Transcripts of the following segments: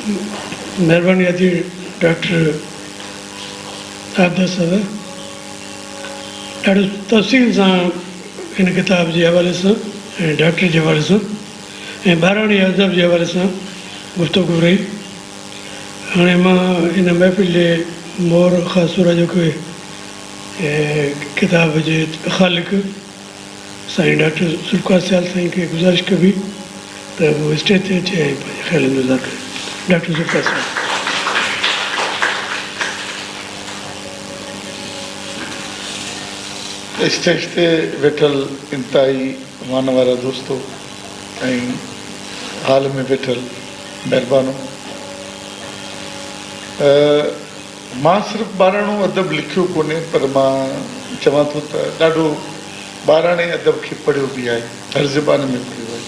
مهرباني ادي ڊاڪٽر عابده صاحبه ڏاڍو تفصيل سان هن ڪتاب جي حوالي سان ۽ ڊاڪٽر جي حوالي سان ۽ ٻاراڻي ادب جي حوالي سان گفتگو رهي. هاڻي مان هن محفل جي مور خاص طور اڄوڪي ڪتاب جي خالق سائين ڊاڪٽر ذوالفقار سيال سائين کي گذارش ڪبي ته هو اسٽيج تي اچي ۽ پنهنجي خيالن جو اظهار ڪري. ڊاڪٽر ذوالفقار سيال. اسٽيج تي ويٺل انتهائي مان وارا دوستو ۽ هال ۾ ويٺل مهربانو. مان صرف ٻاراڻو ادب لکيو ڪونهي پر مان چوان ٿو ته ڏاڍو ٻاراڻي ادب کي پڙهيو به آهي، هر زبان ۾ پڙهيو آهي.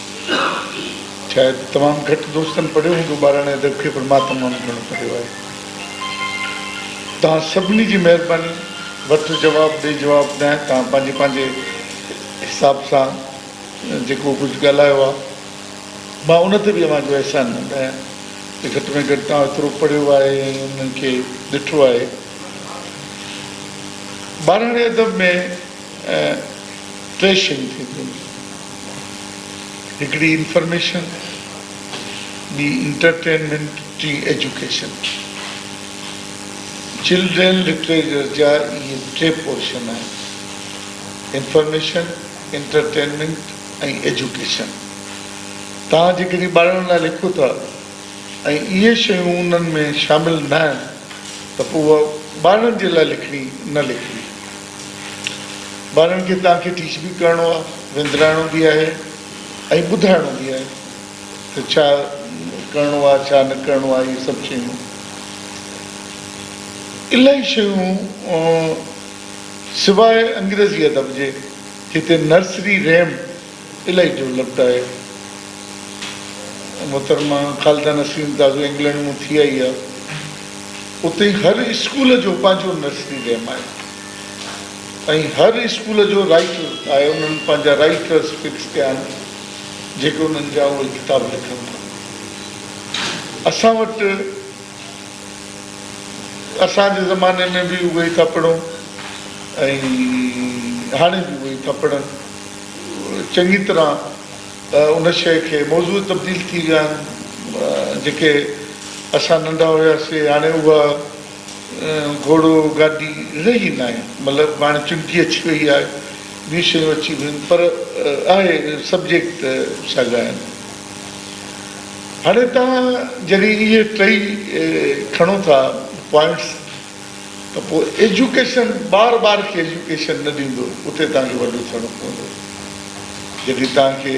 شايد تمام گهٽ دوستن پڙهيو هوندو ٻاراڻي ادب کي پر مان تمام گهڻو پڙهيو آهي. توهان سڀني جي مهرباني، وٺ جواب ڏي جواب ناهي، توهان پنهنجي پنهنجي حساب سان جيڪو ڪجهه ڳالهايو آهي مان ان تي به اوهان جو احسان مند آهيان ته گهٽ ۾ گهٽ توهان ايترو پڙهيو آهي ۽ انهن کي ڏٺو آهي. ٻاراڻي ادب ۾ ٽي شيون ٿينديون آهن. هڪڙي انفارميشن، ٻي انٽرٽينمينٽ، ٽين ايجوڪيشن. چلڊرين لٽريچر جا اهي ٽي پورشن آهن. Information, entertainment ۽ education. توهان جيڪڏهن ٻارڙن لاء لکو ٿا ۽ اهي شيون انهن ۾ شامل نه آهن ته پوء اها ٻارڙن جي لاء لکڻي نه لکبي. ٻارڙن کي توهان کي ٽيچ به ڪرڻو آهي، وندرائڻو به آهي ۽ ٻڌائڻو به آهي ته ڇا ڪرڻو آهي ڇا نه ڪرڻو آهي اهي سڀ شيون. الاهي شيون سواء انگريزي ادب جي هتي نرسري ريم الاهي ڊولپڊ آهي. محترمه خالده نسرين تازو انگلينڊ مون ٿي آئي آهي. اتي هر اسڪول جو پنهنجو نرسري ريم آهي ۽ هر اسڪول جو رائيٽر آهي انهن پنهنجا رائيٽرس فڪس ڪيا آهن جيڪي انهن جا اهي ڪتاب لکن ٿا. اسان وٽ اسان جي زماني ۾ به اهي ئي ٿا پڙهون ۽ هاڻي به اهي ئي ٿا پڙهن. چڱي طرح ان شيء کي موضوع تبديل ٿي ويا آهن. جيڪي اسان ننڍا هياسي هاڻي اها گهوڙو گاڏي رهي ناهي. مطلب هاڻي چنگي اچي وئي آهي، ٻيون شيون اچي ويون آهن پر آهي سبجيڪٽ ساڳا آهن. هاڻي توهان جڏهن اهي ٽئي کڻو ٿا پوائنٽس ته پوء ايجوڪيشن ٻار ٻار کي ايجوڪيشن نه ڏيندو اتي توهان کي وڏو ٿيڻو پوندو جڏهن توهان کي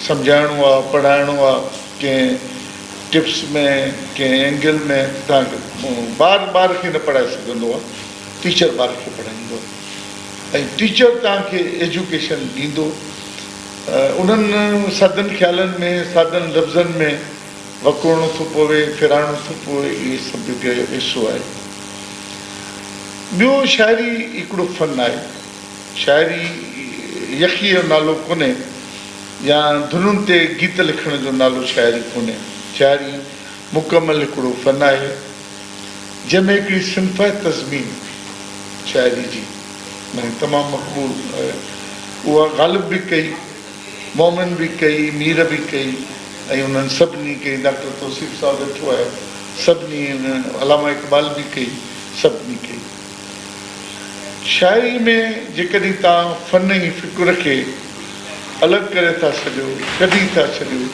سمجهائڻو آ پڙهائڻو آ ڪنهن ٽپس ۾ ڪنهن اينگل ۾ توهان کي ٻار ٻار کي نه پڙهائي سگهندو آ ٽيچر ٻار کي پڙهائيندو آ ۽ ٽيچر توهان کي ايجوڪيشن ڏيندو انهن سادن خيالن ۾ سادن لفظن ۾ وڪوڙڻو ٿو پوي، ڦيرائڻو ٿو پوي، اهي سڀ هڪ حصو آهي. ٻيو شاعري هڪڙو فن آهي. شاعري يخيء جو نالو ڪونهي يا ڌنن تي گيت لکڻ جو نالو شاعري ڪونهي. شاعري مڪمل هڪڙو فن آهي، جنهن ۾ هڪڙي صنف آهي تضمين شاعري جي. ۽ تمام مقبول آهي. اها غالب به ڪئي، مومن به ڪئي، مير به ڪئي ۽ انهن سڀني ڪئي، ڊاڪٽر توصيف صاحب ويٺو آهي، سڀني علامه اقبال به ڪئي، سڀني ڪئي. شاعري ۾ جيڪڏهن توهان فن ۽ فڪر کي الڳ ڪري ٿا ڇڏيو، ڪڍي ٿا ڇڏيو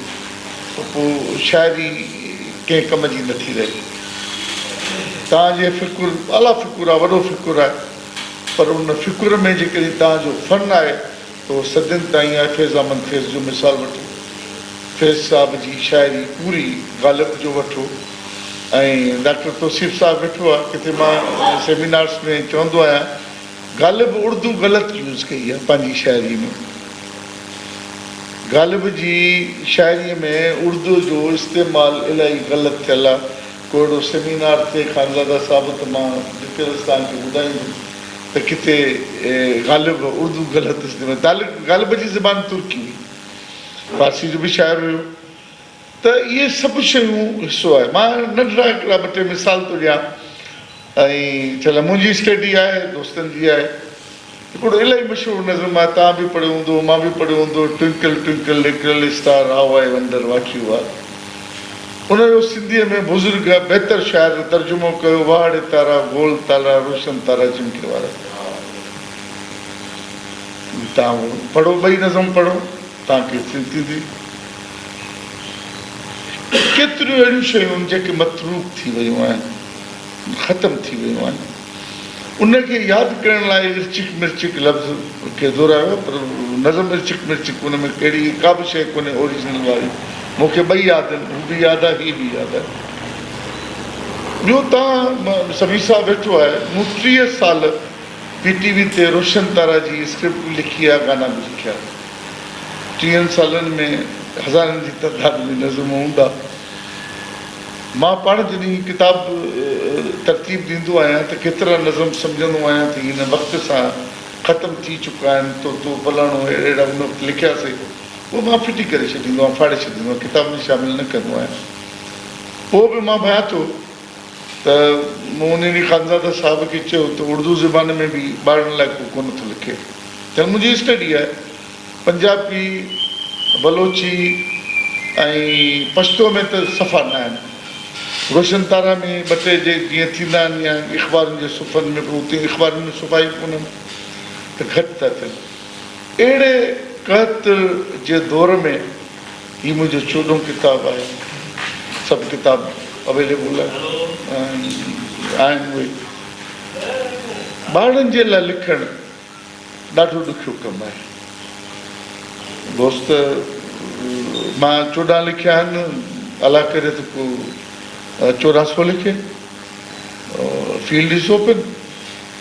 ته پوء شاعري ڪنهن ڪم جي نٿي رهي. توهان جي فڪر اعليٰ فڪر آهي، وڏو فڪر آهي، پر ان فڪر ۾ جيڪڏهن توهان جو فن آهي ته اهو صدين تائين آهي. فيض احمد فيض جو مثال وٺو، فيض صاحب جي شاعري پوري غالب جو وٺو ۽ ڊاڪٽر توصيف صاحب ويٺو آهي، ڪٿي مان سيمينارس ۾ چوندو آهيان غالب اردو غلط يوز ڪئي آهي پنهنجي شاعري ۾. غالب جي شاعري ۾ اردو جو استعمال الاهي غلط ٿيل آهي. ڪو اهڙو سيمينار ٿئي خانزاده صاحب ته مان ڊٽيلس توهان کي ٻڌائيندم ته ڪٿي غالب اردو غلط استعمال غالب جي زبان ترڪي هئي فارسي جو به شاعر هيو. ته اهي سڀ شيون حصو آهي. مان ننڍڙا هڪڙا ٻه ٽي مثال ٿو ڏيان ۽ ڇالاء منهنجي اسٽڊي آهي دوستن جي آهي. هڪڙو الاهي مشهور نظم آهي توهان به پڙهيو هوندو مان به پڙهيو هوندو twinkle twinkle little star how I wonder what you are ان جو سنڌيء ۾ بزرگ بهتر شاعر ترجمو ڪيو واهه ڙي تارا گول تارا روشن تارا چمڪي وارا توهان پڙهو ٻئي نظم پڙهو توهان کي سنڌ ٿيندي. ڪيتريون اهڙيون شيون آهن جيڪي متروڪ ٿي ويون آهن، ختم ٿي ويون آهن. ان کي ياد ڪرڻ لاء ارچڪ مرچڪ لفظ کي دهرايو آهي پر نظم ارچڪ مرچڪ ان ۾ ڪهڙي ڪا به شيء ڪونهي اوريجنل واري. مون کي ٻئي ياد آهن، هو به ياد آهي هي به ياد آهي. ٻيو توهان سميع صاحب ويٺو آهي، مون 30 سال پي ٽي وي تي روشن تارا جي اسڪرپٽ به لکي آهي گانا به لکيا. ٽيهن سالن ۾ هزارن جي تعداد ۾ نظم هوندا. مان پاڻ جڏهن ڪتاب ترتيب ڏيندو آهيان ته ڪيترا نظم سمجهندو آهيان ته هن وقت سان ختم ٿي چڪا آهن، طوطو فلاڻو اهڙا اهڙا ان وقت لکياسي، اهي مان ڦٽي ڪري ڇڏيندو آهيان، ڦاڙي ڇڏيندو آهيان، ڪتاب ۾ شامل نه ڪندو آهيان. پوء به مان ڀانيان ٿو ته مون ان ڏينهن خانزاده صاحب کي چيو ته اردو زبان ۾ به ٻارڙن لاء ڪو ڪونه ٿو لکي. ته منهنجي اسٽڊي آهي. پنجابي، بلوچي ۽ پشتو ۾ ته صفا نه آهن. روشن تارا ۾ ٻه ٽي جي جيئن ٿيندا آهن يا اخبارن جي صفحن ۾ پر اتي اخبارن ۾ صفا ئي ڪونهن ته گهٽ ٿا ٿين. اهڙي قحط جي دور ۾ هي منهنجو چوڏهون ڪتاب آهي. سڀ ڪتاب اويليبل آهن اهي ٻارڙن جي لاء لکڻ ڏاڍو ڏکيو ڪم آهي. دوست مان 14 لکيا آهن الله ڪري ته ڪو 14 سو لکي. فيلڊ is open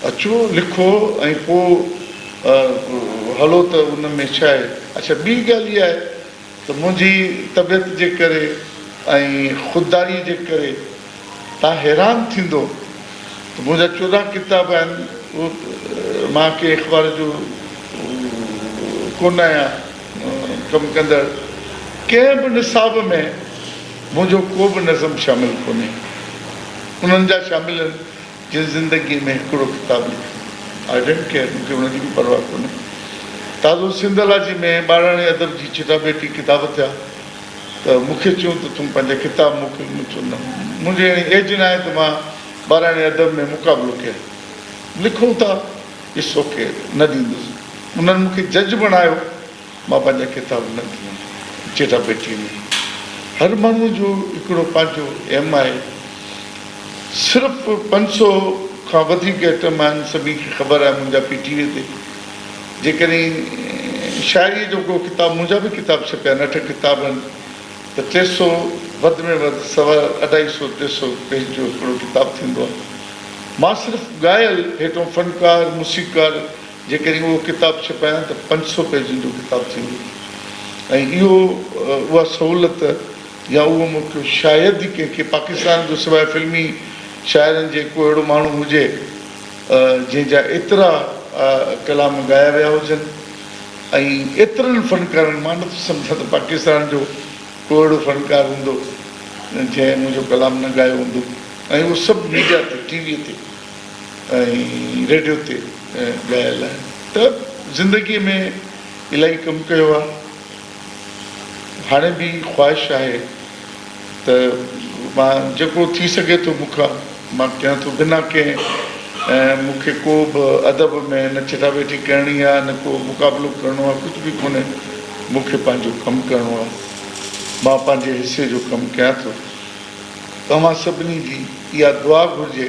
اچو لکو ۽ پوء هلو ته ان ۾ ڇا آهي. اڇا ٻي ڳالهه اها آهي ته منهنجي طبيعت جي ڪري ۽ خودداريء جي ڪري توهان حيران ٿيندو ته منهنجا 14 ڪتاب آهن، مان ڪنهن اخبار جو ڪونه آهيان ڪم ڪندڙ، ڪنهن به نصاب ۾ منهنجو ڪو به نظم شامل ڪونهي، انهن جا شامل آهن جن زندگيء ۾ هڪڙو ڪتاب لکيو. I don't care, مون کي ان جي به پرواهه ڪونهي. تازو سنڌالاجي ۾ ٻاراڻي ادب جي چٽاڀيٽي ڪتاب ٿيا ته مون کي چيون ته تون پنهنجا ڪتاب موڪل. مون چيو نه، منهنجي اهڙي ايج ناهي ته مان ٻاراڻي ادب ۾ مقابلو ڪيان. لکون ٿا، it's okay, نه ڏيندس. انهن مون کي جج بڻايو. مان پنهنجا ڪتاب نه ڏنا. چٽاڀيٽيء ۾ هر ماڻهوء جو هڪڙو پنهنجو ايم آهي. صرف 500 کان وڌيڪ ائٽم آهن، سڀني کي خبر آهي منهنجا پي ٽي وي تي جيڪڏهن شاعريء جو ڪو ڪتاب منهنجا به ڪتاب ڇپيا آهن، اٺ ڪتاب آهن ته 300 وڌ ۾ وڌ سوا اڍائي سو 300 پيج جو هڪڙو ڪتاب ٿيندو آهي. مان صرف ڳايل هيٺون فنڪار، موسيقار جيڪڏهن اهو ڪتاب ڇپايان ته 500 پيجن جو ڪتاب ٿيندو ۽ اهو اها سهولت يا اهو موقعو شايد ئي ڪنهن کي پاڪستان جو سواء فلمي شاعرن جي ڪو اهڙو ماڻهو هجي جنهن جا ايترا ڪلام ڳايا ويا هجن ۽ ايترن فنڪارن مان نٿو سمجهان ته پاڪستان جو ڪو اهڙو فنڪار هوندو جنهن منهنجو ڪلام نه ڳايو هوندو ۽ اهو سڀ ميڊيا تي ٽي وي تي ۽ ريڊيو تي ڳايل آهن ته زندگي ۾ الاهي ڪم ڪيو آهي هاڻي به خواهش آهي ته مان جيڪو ٿي سگهي ٿو مون کان مان ڪيان ٿو بنا ڪنهن مون کي ڪو به ادب ۾ نه چٽاڀيٽي ڪرڻي آهي نه ڪو مقابلو ڪرڻو آهي ڪجهه به ڪونهي مون کي پنهنجو ڪم ڪرڻو آهي مان پنهنجي حصي جو ڪم ڪيان ٿو توهان سڀني جي اها دعا گهرجي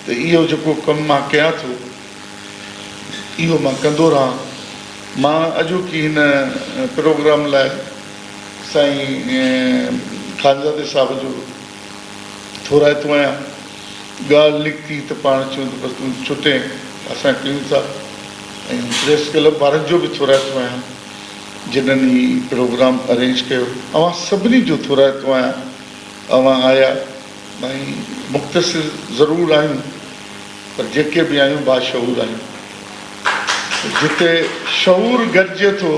ته اهو جيڪو ڪم مان ڪيان ٿو اهو مان ڪندو رهان. مان اڄوڪي هن پروگرام لاء سائين خانزادي صاحب جو ٿورائتو آهيان. ڳالهه نڪتي ته پاڻ چيو ته بس تون ڇٽين اسان ڪيون ٿا ۽ پريس ڪلب وارن جو به ٿورائتو آهيان جنھن هي پروگرام ارينج ڪيو. اوهان سڀني جو ٿورائتو آهيان اوهان آيا. ۽ مختصر ضرور آهيون پر جيڪي به آهيون باشعور آهيون. جتي شعور گڏجي ٿو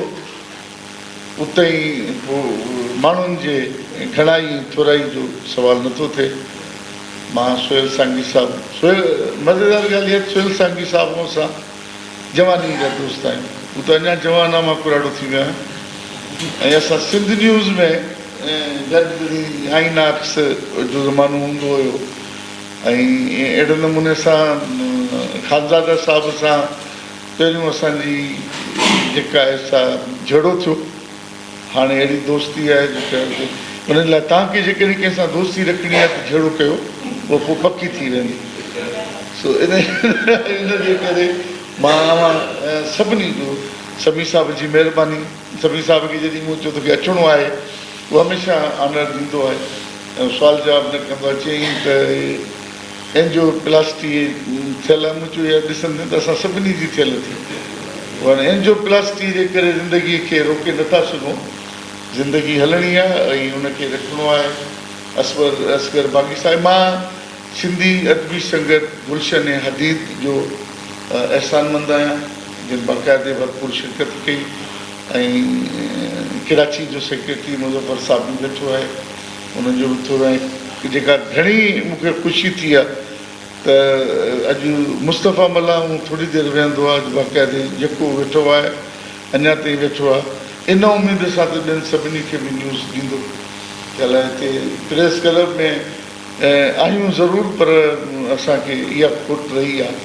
اتي ئي پوء ماڻهن جي گهڻائي ۽ ٿورائي جو سوال نٿو ٿئي. مان سهيل سانگي صاحب، سهيل مزيدار ڳالهه اها ته سهيل سانگي صاحب ۽ اسان جوانيء جا دوست آهيون. هو ته اڃا جوان آهي مان ڪراڙو ٿي ويو آهيان ۽ اسان سنڌ نيوز ۾ گڏ آئيناڪس جو زمانو هوندو هيو ۽ اهڙي نموني سان خانزاده صاحب سان پهريون اسان جي جيڪا آهي سا جهيڙو ٿيو. هاڻي اهڙي دوستي آهي جو چئو ته ان لاء توهان کي جيڪڏهن ڪنهن سان دوستي رکڻي آهي ته جهيڙو ڪيو اها پوء پڪي ٿي ويندي. سو ان جي ڪري مان اوهان سڀني جو سميع صاحب جي مهرباني سميع صاحب کي جڏهن مون چيو توکي اچڻو آهي اهو هميشه آنر ڏيندو آهي ۽ سوال جواب نه ڪندو آهي چيائين ته اينجيو پلاسٽي ٿيل آهي مون چيو اها ڏسندين ته اسان سڀني جي ٿيل ٿي پوء هاڻي اينجيو پلاسٽي جي ڪري زندگي کي روڪي نٿا سگهون زندگي هلڻي آهي ۽ ان کي رکڻو آهي اصغر اصغر باغي صاحب مان سنڌي ادبي سنگت گلشن حديد جو احسانمند آهيان جن باقاعدي ڀرپور شرڪت ڪئي ۽ ڪراچي جو سيڪريٽري مظفر صاحب به ويٺو آهي انهن جو به ٿورو ۽ جيڪا گهڻي مون کي خوشي ٿي آهي ته اڄ مصطفيٰ ملاح مون ٿوري دير ويهندو آهي اڄ باقاعدي يڪو ويٺو آهي اڃا تائين ويٺو آهي ان اميد سان ته ٻين سڀني کي به نيوز ڏيندو ڇالاء هتي پريس ڪلب ۾ آهيون ضرور پر اسان کي اها کوٽ رهي آهي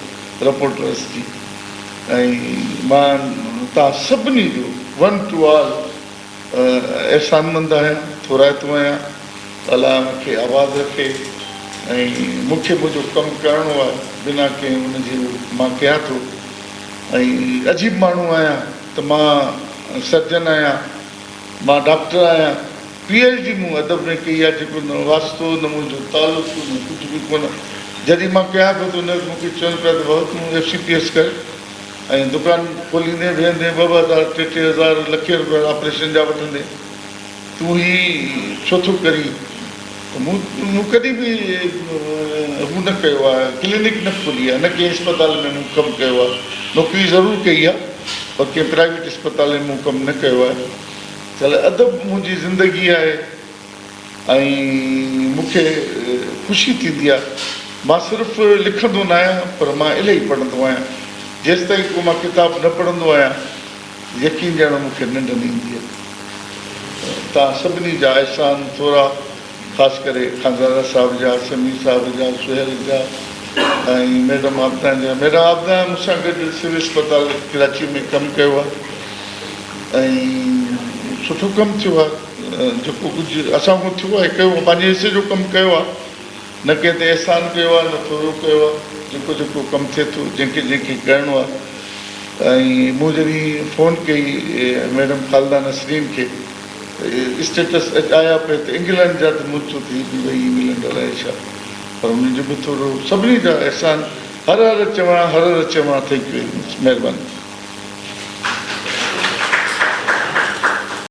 رپورٽرس جي ۽ مان توهان سڀني جو ون ٽو آل احسانمند آهيان ٿورائتو آهيان الله اوهان کي آباد رکي ۽ مون کي منهنجو ڪم ڪرڻو آهي بنا ڪنهن ان جي مان ڪيان ٿو ۽ عجيب ماڻهو آهيان ته مان سرجن آهيان مان ڊاڪٽر آهيان پي ايڇ ڊي مون ادب ۾ ڪئي آهي جيڪو نه واسطو نه منهنجو تعلق نه ڪجهه به ڪونه جڏهن مان ڪيان پيو ته ان وقت مون کي چون پيا ته بابا تون ايف سي پي ايس ڪر ۽ دڪان کوليندين ويهندين ٻه ٻه هزار ٽي ٽي هزار لکين روپيا آپريشن جا وٺندين تون هي ڇو ٿو ڪرين ته مون مون ڪڏهن به هو نه ڪيو آهي ڪلينڪ نه کولي آهي نه ڪنهن اسپتال ۾ مون ڪم ڪيو آهي نوڪري ضرور ڪئي آهي پر ڪنهن پرائيويٽ اسپتال ۾ مون ڪم نه ڪيو آهي ڇالاء ادب منهنجي زندگي آهي ۽ مون کي خوشي ٿيندي آهي. مان صرف لکندو نه آهيان پر مان الاهي پڙهندو آهيان. جيستائين ڪو مان ڪتاب نه پڙهندو آهيان يقين ڄاڻو مون کي ننڊ نه ايندي آهي. توهان سڀني جا احسان ٿورا خاص ڪري خانزاده صاحب جا، سميع صاحب جا، سهيل جا ۽ ميڊم عابده جا. ميڊم عابده مون سان گڏ سول اسپتال ڪراچي ۾ ڪم ڪيو آهي ۽ سٺو ڪم ٿيو آهي. جيڪو ڪجهه اسان کان ٿيو آهي ڪيو آهي پنهنجي حصي جو ڪم ڪيو آهي نه ڪنهن تي احسان ڪيو آهي نه ٿورو ڪيو آهي جيڪو جيڪو ڪم ٿئي ٿو جنهن کي جنهن کي ڪرڻو آهي ۽ مون جڏهن فون ڪئي ميڊم خالده نسرين کي اسٽيٽس آيا پئي ته انگلنڊ جا ته مون چيو ته هي به وئي انگلنڊ الائي ڇا پر انهن جو به ٿورو سڀني جا احسان هر هر چوان هر هر چوان thank you very much مهرباني.